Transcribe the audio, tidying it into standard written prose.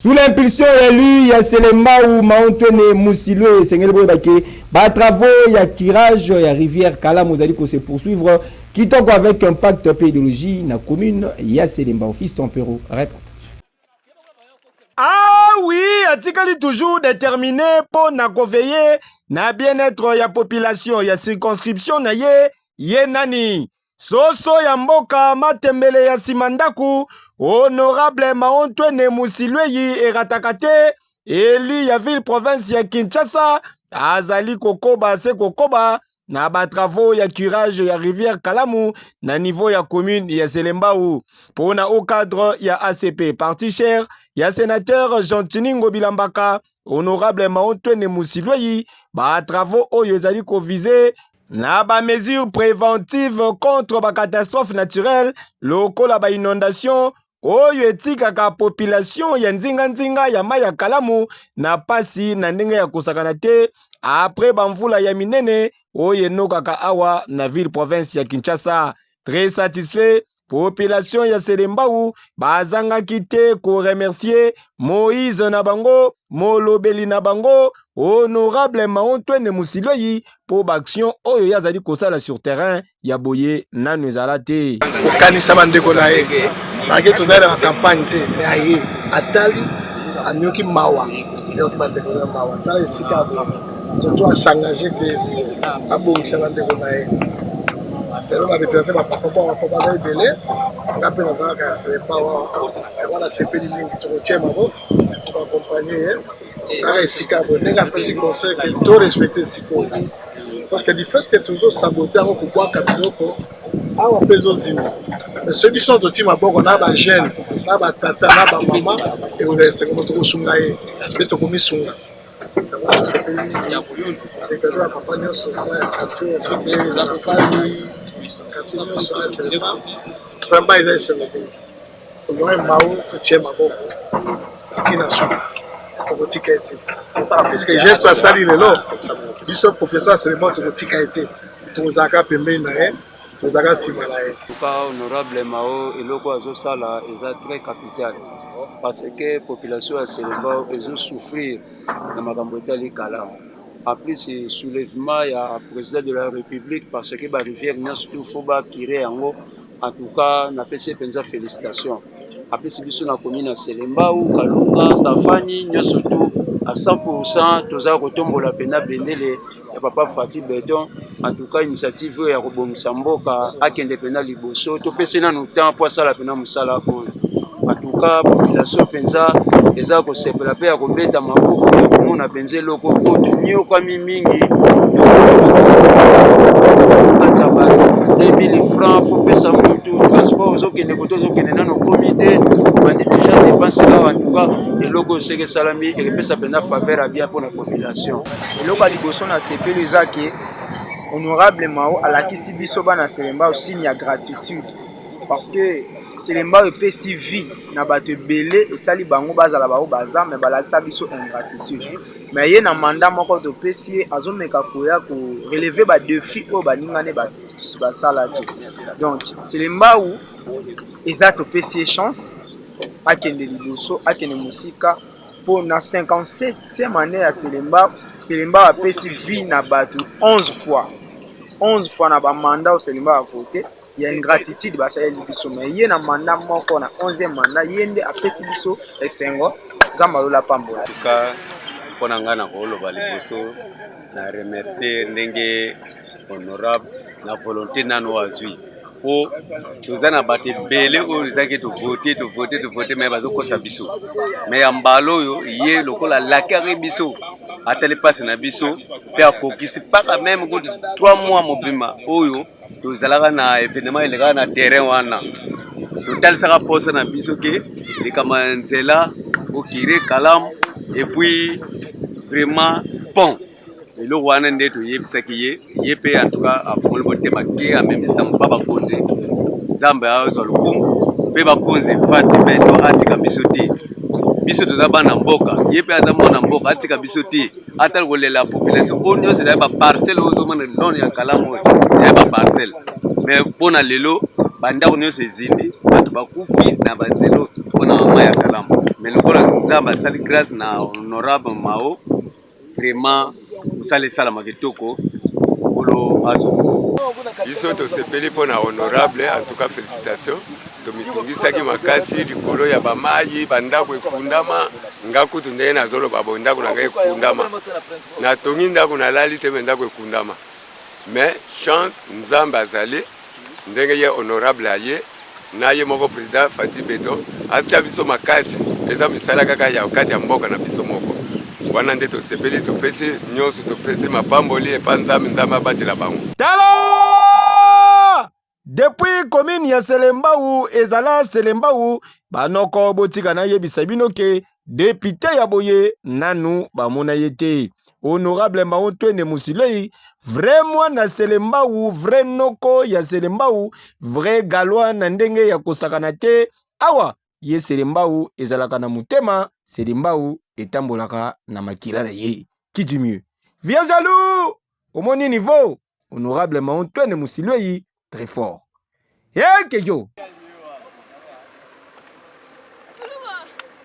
Sous l'impulsion ya élu ya Selembao Maontwene Musilwe, esengeli boyeba ke ba travaux ya curage ya rivière Kalamu ezali ko se poursuivre kitoko avec impact pe idéologie na commune ya Selembao. Fiston Pero, reportage. Ah oui, atikali toujours déterminé mpo na koveiller na bien-être ya population ya circonscription na ye. Ye nani? Soso ya mboka matembele ya nsima ndako, honorable Maontwene Musilweyi erataka te, élu ya ville province ya Kinshasa, azali kokoba se kokoba na ba travaux ya curage ya rivière Kalamu na niveau ya commune ya Selembao. Mpo na au cadre ya ACP, parti cher ya sénateur Gentiny Ngobila Mbaka, honorable Maontwene Musilweyi, ba travaux oyo ezali koviser na ba mesures préventives contre ba catastrophes naturelles lokola ba inondations oyo etikaka population ya nzinga-nzinga ya mai ya Kalamu na pasi na ndenge ya kosakana te après bamvula ya minene oyo enokaka awa na ville province ya Kinshasa. Très satisfait, population ya Selembao bazangaki te koremercier Moïse na bango, molobeli na bango, honorable Maontwene Musilweyi, mpo baaction oyo ye azali kosala sur terrain ya boye nanu ezala te. Kokanisa bandeko na ye malgré tozali na campagne te, mais aye atali, amioki mawa, ayoki bandeko na mawa, tala esika toto asengage ke abongisa bandeko na ye. Lelo bareprésente bapapa mpo bapapa baza ebele, nga mpe nazalaka ya Selembao awa, nasepeli mingi. Tokotie maboko, tokoaccompagne ye kaka esika boye ndenge apesi conseil ke to respecte sikoyo, parce que du fait que tozosabote yango, kobwaka biloko awa mpe ezozima. Mais soki biso totie maboko na bajeune, na batata, na bamama, ekozala esengo. Tokosunga ye mpe tokomisunga. Yango tosepeli mingi. Représente papa nyonso ya quartier, quartier nyonso ya Selembao, vraiment eza esengo mingi. Honoré Mao, totie maboko ntina suka, tokotika ye te, puisque geste asali lelo, biso population ya Selembao tokotika ye te, tokozalaka pembeni na ye, tozalaka nsima na ye. Ka honorable Mao, eloko azosala eza très capital, parce que population ya Selembao ezosouffrir na makambo etali Kalamu. En plus, soulèvement ya président de la République, parce que barivière nyonso tout faut bacurer yango. En tout cas, napesi ye mpenza félicitation. Apesi biso na commune ya Selembao, Kalunga, Ngafani, nyonso tout à 100, toza kotombola mpena bendele ya papa Fatshi Béton. En tout cas, initiative oyo ya kobongisa mboka, akende mpena liboso. Topesi nanu temps mpo asala mpena mosala oyo. En tout cas, population mpenza eza kosepela mpe ya kobeta maboko ya komona mpenza eloko po toniokami mingi kati ya bato. 2000 francs fopesa mutu transport, ozokende kote, ozokende nano okomi te, obandi déjà dépense awa. En tout cas, eloko oyo seke esalami ekepesa mpenza faveur ya bien mpona population. Eloko ya liboso na sepeli eza ke honorable Mao alakisi biso bana Selembao signe ya gratitude, parce que Selembao epesi vie na bato ebele, esali bango bazala bao baza, mais balakisa biso ingratitude. Mais ye na mandat moko topesi ye, azomeka koya korelever badéfi oyo baningane basalaki. Donc Selembao eza topesi ye chance akende liboso, akende mosika, mpo na 57e année ya Selembao, Selembao apesi vie na bato 11 fois, 11 fois na bamandat oyo Selembao avote ya ingratitude basaleli biso. Mais ye na mandat moko, na 11e mandat, ye nde apesi biso esengo. Nzambe alola pambola. Tuka mpo na ngai na koloba liboso na remercier ndenge honorable na volonté nano azwi, mpo toza na bato ebele oyo ezalaki tovote, tovote, tovote, mais bazokosa biso. Mais ya mbala oyo, ye lokola alakaki biso, atali mpasi na biso mpe akokisi mpaka même kutu 3 mois mobima oyo tozalaka na événement elekaka na terrain wana, totalisaka posa na biso ke likambo ya nzela ocurer Kalamu et puis vraiment pont. Eloko wana nde toyebisaki ye. Ye mpe en tout cas afongoli motema ke amemisa mopa bakonzi. Nzambe azwa lokumu mpe bakonzi Fatshi Béton atika biso te. Biso toza bana mboka, ye mpe aza mwana mboka, atika biso te. Atala kolela population oyo nyonso, ezali baparcelle oyo ozomona none ya Kalamu oyo ezali baparcelle, mais mpona lelo bandako nyonso ezindi, bato bakufi na banzela mpona mai ya Kalamu. Mais lokola Nzambe Nzambe asali grâce na honorable Mao, vraiment mosala esalama kitoko, Nkolo azo. Biso tosepeli mpo na honorable, en tout cas félicitations. Tomitungisaki makasi likolo ya bamayi, bandako ekundama. Nga kutu ndenge nazoloba boye, ndako na ngai ekundama. Natongi ndako, nalali te, me ndako ekundama. Mais chance, Nzambe azali ndenge ye honorable aye na ye moko président Fatshi Beton atia biso makasi. Eza misala kaka ya kati ya mboka na biso moko wana nde tosepeli, topesi nyonso, topesi mapamboli epa Nzambe. Nzambe abatela bango. Tala! Depuis commune ya Selembao ezala Selembao, banoko botika nayebisa bino ke depute ya boye nanu bamona ye te. Honorable Mao Twende Musilei, vrai mwana Selembao, vrai noko ya Selembao, vrai galois na ndenge ya kosakana te. Awa ye Selembao ezalaka na motema, Selembao etambolaka na makila na ye. Qui dit mieux? Viens jaloux! Omoni niveau? Honorable Mao Twende Musilei, très fort. Hey, Kejo!